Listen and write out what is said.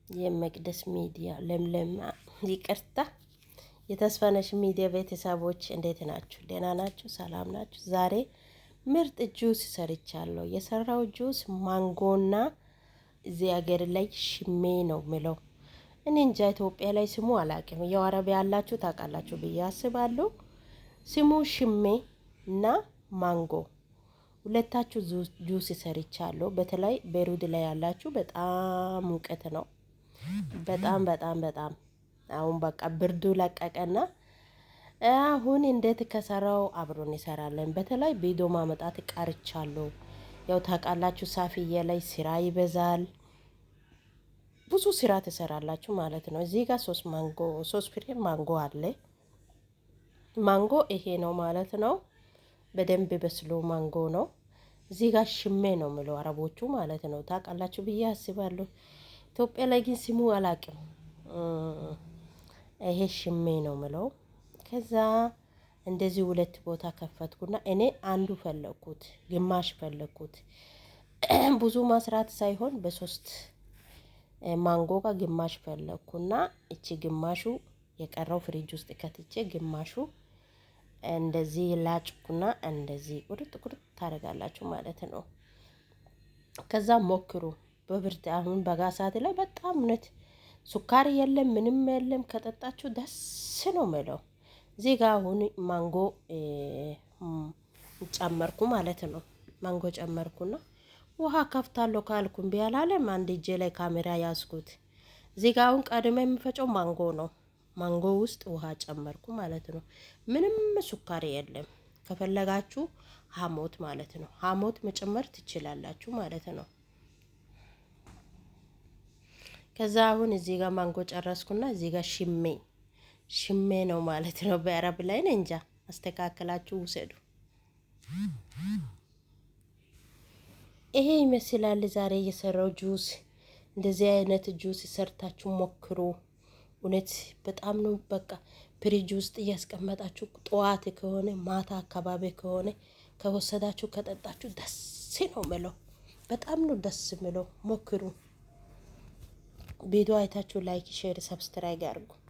የመቅደስ ሚዲያ ለምለም ይቅርታ፣ የተስፋነሽ ሚዲያ ቤተሰቦች እንዴት ናችሁ? ደህና ናችሁ? ሰላም ናችሁ? ዛሬ ምርጥ ጁስ ሰርቻለሁ። የሰራው ጁስ ማንጎና እዚህ ሀገር ላይ ሽሜ ነው ምለው። እኔ እንጃ ኢትዮጵያ ላይ ስሙ አላውቅም። ያው አረብ ያላችሁ ታውቃላችሁ ብዬ አስባለሁ። ስሙ ሽሜ እና ማንጎ ሁለታችሁ ጁስ ሰርቻለሁ። በተለይ ቤሩት ላይ ያላችሁ በጣም ሙቀት ነው። በጣም በጣም በጣም አሁን በቃ ብርዱ ለቀቀና አሁን እንዴት ከሰራው አብሮን እንሰራለን። በተለይ ቪዲዮ ማመጣት ቀርቻለሁ። ያው ታውቃላችሁ ሳፊዬ ላይ ስራ ይበዛል። ብዙ ስራ ትሰራላችሁ ማለት ነው። እዚህ ጋር ሶስት ማንጎ፣ 3 ፍሬ ማንጎ አለ። ማንጎ ይሄ ነው ማለት ነው። በደንብ በስሎ ማንጎ ነው። እዚህ ጋር ሽሜ ነው ምለው አረቦቹ ማለት ነው። ታውቃላችሁ ብዬ አስባለሁ። ኢትዮጵያ ላይ ግን ስሙ አላቅም። ይሄ ሽሜ ነው ምለው። ከዛ እንደዚህ ሁለት ቦታ ከፈትኩና እኔ አንዱ ፈለግኩት፣ ግማሽ ፈለግኩት። ብዙ ማስራት ሳይሆን በሶስት ማንጎ ጋር ግማሽ ፈለግኩና እቺ ግማሹ የቀረው ፍሪጅ ውስጥ ከትቼ ግማሹ እንደዚህ ላጭኩና እንደዚህ ቁርጥ ቁርጥ ታደርጋላችሁ ማለት ነው። ከዛ ሞክሩ። በብርድ አሁን በጋ ሰዓት ላይ በጣም እውነት ሱካር የለም ምንም የለም፣ ከጠጣችሁ ደስ ነው ምለው። እዚህ ጋ አሁን ማንጎ ጨመርኩ ማለት ነው። ማንጎ ጨመርኩና ውሃ ከፍታለሁ ካልኩም ቢያላለም አንድ እጄ ላይ ካሜራ ያዝኩት። እዚህ ጋ አሁን ቀድሜ የሚፈጨው ማንጎ ነው። ማንጎ ውስጥ ውሃ ጨመርኩ ማለት ነው። ምንም ሱካር የለም። ከፈለጋችሁ ሀሞት ማለት ነው። ሀሞት መጨመር ትችላላችሁ ማለት ነው። ከዛ አሁን እዚህ ጋር ማንጎ ጨረስኩና እዚህ ጋር ሽሜ ሽሜ ነው ማለት ነው። በአረብ ላይ ነው እንጃ፣ አስተካከላችሁ ውሰዱ። ይሄ ይመስላል ዛሬ የሰራው ጁስ። እንደዚህ አይነት ጁስ ሰርታችሁ ሞክሩ። እውነት በጣም ነው። በቃ ፍሪጅ ውስጥ እያስቀመጣችሁ ጠዋት ከሆነ ማታ አካባቢ ከሆነ ከወሰዳችሁ ከጠጣችሁ ደስ ነው ምለው። በጣም ነው ደስ ምለው። ሞክሩ። ቪዲዮ አይታችሁ like፣ share፣ subscribe አድርጉ።